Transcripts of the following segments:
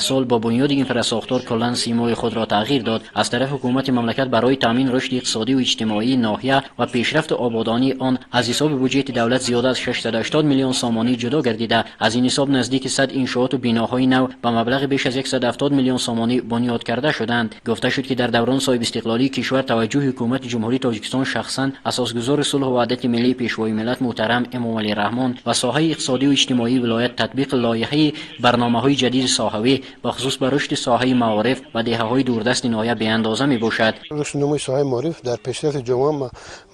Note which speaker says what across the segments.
Speaker 1: Сол бо бунёди инфрасохтор куллан симои худро тағйир дод. Аз тарафи ҳукумати мамлакат барои таъмин рушди иқтисодиву иҷтимоии ноҳия ва пешрафту ободонии он аз ҳисоби буҷети давлат зиёда аз 680 миллион сомонӣ ҷудо гардида, аз ин ҳисоб наздики 100 иншооту биноҳои нав ба маблағи беш аз 170 миллион сомонӣ бунёд карда шуданд. Гуфта шуд, ки дар даврони соҳибистиқлолии кишвар таваҷҷӯҳи ҳукумати Ҷумҳурии Тоҷикистон, шахсан асосгузори сулҳу ваҳдати миллӣ, Пешвои миллат муҳтарам Эмомалӣ Раҳмон ба соҳаи иқтисодиву иҷтимоии вилоят, татбиқи лоиҳаи барномаҳои ҷадиди соҳавӣ, бахусус ба рушди соҳаи маориф ва деҳаҳои дурдасти ноҳия беандоза мебошад.
Speaker 2: Рушди нумӯи соҳаи маориф дар пешрафти ҷомеа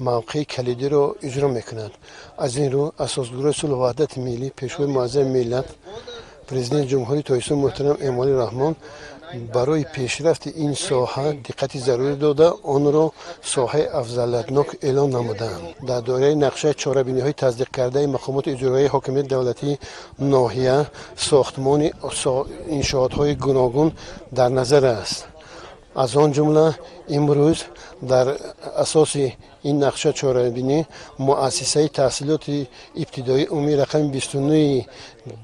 Speaker 2: мавқеи калидиро иҷро мекунад. Аз ин рӯ асосгузори сулҳу ваҳдати миллӣ, Пешвои муаззами миллат, Президенти Ҷумҳурии Тоҷикистон муҳтарам Эмомалӣ Раҳмон барои пешрафти ин соҳа диққати зарурӣ дода, онро соҳаи афзалиятнок эълон намуданд. Дар доираи нақшаи чорабиниҳои тасдиқкардаи мақомоти иҷроияи ҳокимияти давлатии ноҳия сохтмони иншоотҳои гуногун дар назар аст. Аз он ҷумла имрӯз дар асоси ин нақша чорабинӣ муассисаи таҳсилоти ибтидоии умумии рақами 29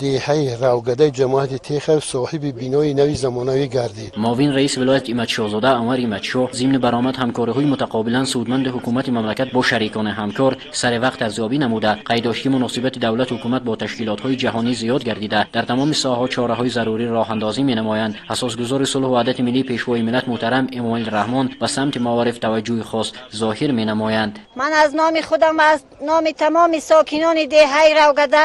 Speaker 2: деҳаи Равгадаи ҷамоати Техар соҳиби бинои нави замонавӣ гардид.
Speaker 1: Муовин раиси вилоят Иматшоҳзода Анвар Иматшоҳ зимни баромад ҳамкориҳои мутақобилан судманди ҳукумати мамлакат бо шарикони ҳамкор сари вақт арзёбӣ намуда, қайд дошт, ки муносибати давлату ҳукумат бо ташкилотҳои ҷаҳонӣ зиёд гардида, дар тамоми соҳаҳо чораҳои зарурӣ роҳандозӣ менамоянд. Асосгузори сулҳу ваҳдати миллӣ, Пешвои миллат муҳтарам Эмомалӣ Раҳмон ба самти маориф таваҷҷӯҳи хос зоҳир менамоянд.
Speaker 3: Ман аз номи худам ва аз номи тамоми сокинони деҳаи Равгада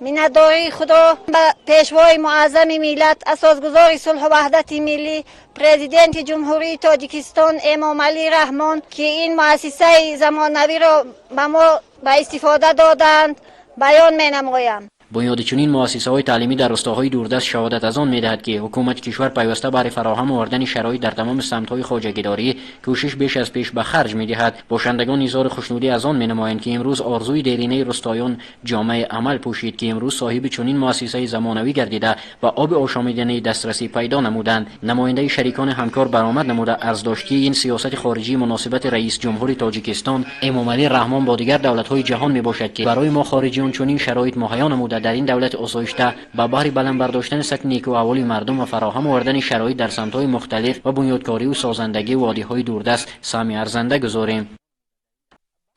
Speaker 3: миннатдории худро ба Пешвои муаззами миллат, асосгузори сулҳу ваҳдати миллӣ, Президенти Ҷумҳурии Тоҷикистон Эмомалӣ Раҳмон, ки ин муассисаи замонавиро ба мо ба истифода додаанд, баён менамоям.
Speaker 1: Бунёди чунин муассисаҳои таълимӣ дар рустоҳои дурдаст шаҳодат аз он медиҳад, ки ҳукумати кишвар пайваста баҳри фароҳам овардани шароит дар тамоми самтҳои хоҷагидорӣ кӯшиш беш аз пеш ба харҷ медиҳад. Бошандагон изҳори хушнудӣ аз он менамоянд, ки имрӯз орзуи деринаи рустоён ҷомаи амал пӯшид, ки имрӯз соҳиби чунин муассисаи замонавӣ гардида, ба оби ошомиданӣ дастрасӣ пайдо намуданд. Намояндаи шарикони ҳамкор баромад намуда, арз дошт, ки ин сиёсати хориҷии муносибати раис ҷумҳури Тоҷикистон Эмомалӣ Раҳмон бо дигар давлатҳои ҷаҳон мебошад, ки барои мо хориҷиён чунин шароит муҳайё намуда, дар ин давлати осоишта ба баҳри баланд бардоштани сатҳи некӯаҳволи мардум ва фароҳам овардани шароит дар самтҳои мухталиф ва бунёдкориву созандагии водиҳои дурдаст саҳми арзанда гузорем.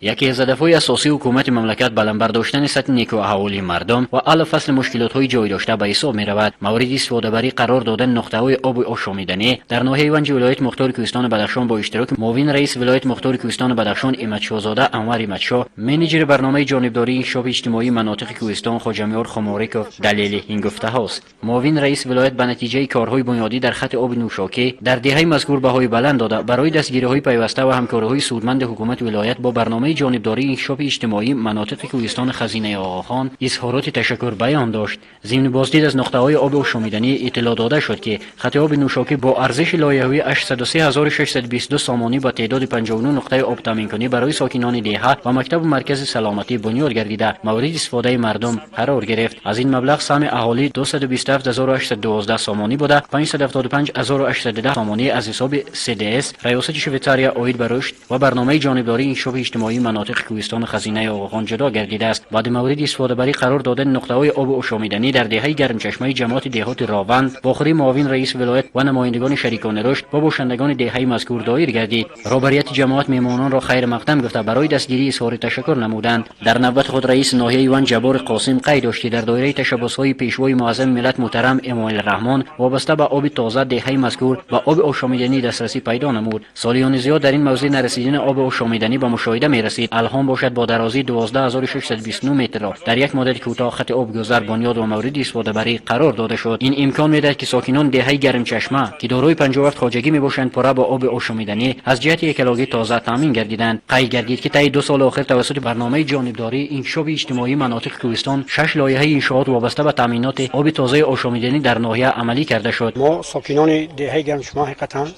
Speaker 1: Яке аз ҳадафҳои асосии ҳукумати мамлакат баланд бардоштани сатҳи некӯаҳволии мардум ва ҳаллу фасли мушкилотҳои ҷой дошта ба ҳисоб меравад. Мавриди истифодабарӣ қарор додани нуқтаҳои оби ошомиданӣ дар ноҳияи Ванҷи вилояти мухтори Кӯҳистони Бадахшон бо иштироки муовини раиси вилояти мухтори Кӯҳистони Бадахшон Иматшоҳзода Анвар Иматшоҳ, менеҷери барномаи ҷонибдории инкишофи иҷтимоии манотиқи кӯҳистон Хоҷамёр Хумориков далели ин гуфтаҳост. Муовини раиси вилоят ба натиҷаи корҳои бунёдӣ дар хати оби нӯшокӣ дар деҳаи мазкур баҳои баланд дода, барои дастгириҳои пайваста ва ҳамкориҳои судманди ҳукумати вилоят бо барномаи ҷонибдории инкишофи иҷтимоии манотиқи кӯҳистони Хазинаи Оғохон изҳороти ташаккур баён дошт. Зимни боздид аз нуқтаҳои оби ошомиданӣ иттилоъ дода шуд, ки хати оби нӯшокӣ бо арзиши лоиҳавии 803 622 сомонӣ ба теъдоди 59 нуқтаи обтаъминкунӣ барои сокинони деҳа ва мактабу маркази саломатӣ бунёд гардида, мавриди истифодаи мардум қарор гирифт. Аз ин маблағ саҳми аҳолӣ 227 812 сомонӣ буда, 575 810 сомонӣ аз ҳисоби СДС Раёсати Швейтсария оид ба рушд ва барномаи ҷонибдории инкишофи иҷтимоии манотиқи кӯҳистони Хазинаи Оғохон ҷудо гардидааст. Баъди мавриди истифодабарӣ қарор додани нуқтаҳои оби ошомиданӣ дар деҳаи Гармчашмаи ҷамоати деҳоти Рованд вохӯрии муовин раиси вилоят ва намояндагони шарикони рушд бо бошандагони деҳаи мазкур доир гардид. Роҳбарияти ҷамоат меҳмононро хайрмақдам гуфта, барои дастгирӣ изҳори ташаккур намуданд. Дар навбати худ раиси ноҳияи Ванҷ Ҷаббори Қосим қайд дошт, ки дар доираи ташаббусҳои Пешвои муаззами миллат муҳтарам Эмомалӣ Раҳмон вобаста ба оби тоза деҳаи мазкур ба оби ошомиданӣ дастрасӣ пайдо намуд. Солиёни зиёд дар ин мавзеъ нарасидани оби ошомиданӣ ба мушоҳида мерасид. Алҳон бошад, бо дарозии 12 629 метрро дар як муддати кӯтоҳ хати обгузар бунёд ва мавриди истифодабарӣ қарор дода шуд. Ин имкон медиҳад, ки сокинони деҳаи Гармчашма, ки дорои 57 хоҷагӣ мебошанд, пурра бо оби ошомиданӣ аз ҷиҳати экологӣ тоза таъмин гардиданд. Қайд гардид, ки таи 2 соли охир тавассути барномаи ҷонибдории инкишофи иҷтимоии манотиқи кӯҳистон шаш лоиҳаи иншоот вобаста ба таъминоти оби тозаи ошомиданӣ дар ноҳия амалӣ карда шуд.
Speaker 4: Мо, сокинони деҳаи Гармчашма, ҳақиқатан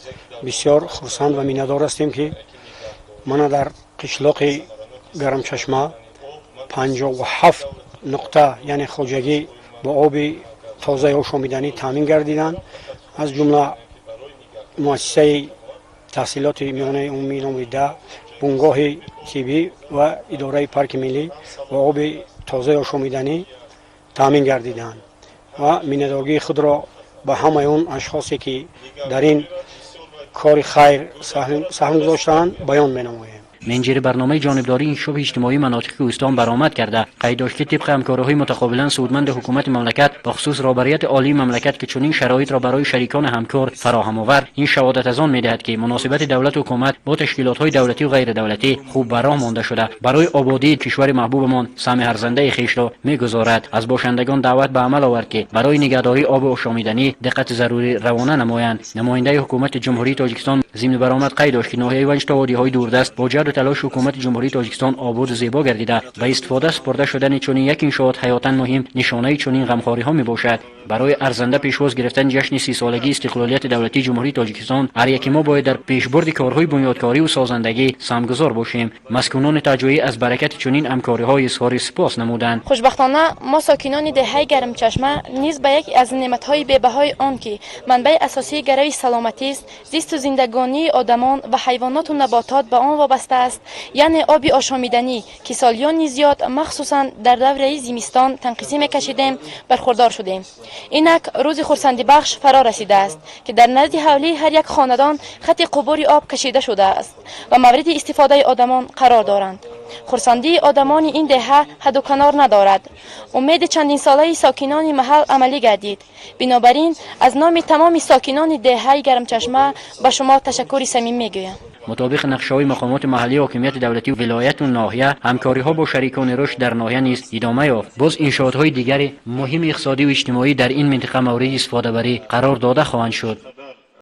Speaker 4: бисёр хурсанд ва миннатдор ҳастем, ки мана дар қишлоқи Гармчашма 57 нуқта, яъне хоҷагӣ, бо оби тозаи ошомиданӣ таъмин гардиданд. Аз ҷумла муассисаи таҳсилоти миёнаи умумии номери 10, бунгоҳи тиббӣ ва идораи парки миллӣ бо оби тозаи ошомиданӣ таъмин гардиданд ва миннатдории худро Ба ҳамаи он ашхосе, ки дар ин кори хайр саҳм гузоштаанд, баён менамоем.
Speaker 1: Менеҷери барномаи ҷонибдории инкишофи иҷтимоии манотиқи кӯҳистон баромад карда, қайд дошт, ки тибқи ҳамкориҳои мутақобилан судманди ҳукумати мамлакат, бахусус роҳбарияти олии мамлакат, ки чунин шароитро барои шарикони ҳамкор фароҳам овард, ин шаҳодат аз он медиҳад, ки муносибати давлату ҳукумат бо ташкилотҳои давлатию ғайридавлатӣ хуб ба роҳ монда шуда, барои ободии кишвари маҳбубамон саҳми арзандаи хешро мегузорад. Аз бошандагон даъват ба амал овард, ки барои нигаҳдории оби ошомиданӣ диққати зарурӣ равона намоянд. Намояндаи ҳукумати Ҷумҳурии Тоҷикистон зимни баромад қайд дошт, ки ноҳияи Ванҷ то водиҳои дурдаст бо ҷаҳду талоши ҳукумати Ҷумҳурии Тоҷикистон ободу зебо гардида, ба истифода супурда шудани чунин як иншоот ҳаётан муҳим нишонаи чунин ғамхориҳо мебошад. Барои арзанда пешвоз гирифтани ҷашни 30-солагии истиқлолияти давлатии Ҷумҳурии Тоҷикистон ҳар яки мо бояд дар пешбурди корҳои бунёдкориву созандагӣ саҳмгузор бошем. Маскунони таҳҷоӣ аз баракати чунин ҳамкориҳо изҳори сипос намуданд.
Speaker 5: Хушбахтона, мо, сокинони деҳаи Гармчашма, низ ба яке аз неъматҳои бебаҳои он, ки манбаи асосии гарави саломатист, зисту зиндагонии одамон ва ҳайвоноту наботот ба он вобаста аст, яъне оби ошомиданӣ, ки солиёни зиёд, махсусан дар давраи зимистон, танқисӣ мекашидем, бархурдор шудем. Инак рӯзи хурсандибахш фаро расидааст, ки дар назди ҳавлии ҳар як хонадон хати қубури об кашида шудааст ва мавриди истифодаи одамон қарор доранд. Хурсандии одамони ин деҳа ҳадду канор надорад. Умеди чандинсолаи сокинони маҳал амалӣ гардид. Бинобар ин аз номи тамоми сокинони деҳаи Гармчашма ба шумо ташаккури самим мегӯям.
Speaker 1: Мутобиқи нақшаҳои мақомоти маҳаллии ҳокимияти давлатии вилояту ноҳия, ҳамкориҳо бо шарикони рушд дар ноҳия низ идома ёфт. Боз иншоотҳои дигари муҳими иқтисодиву иҷтимоӣ дар ин минтақа мавриди истифодабарӣ қарор дода хоҳанд шуд.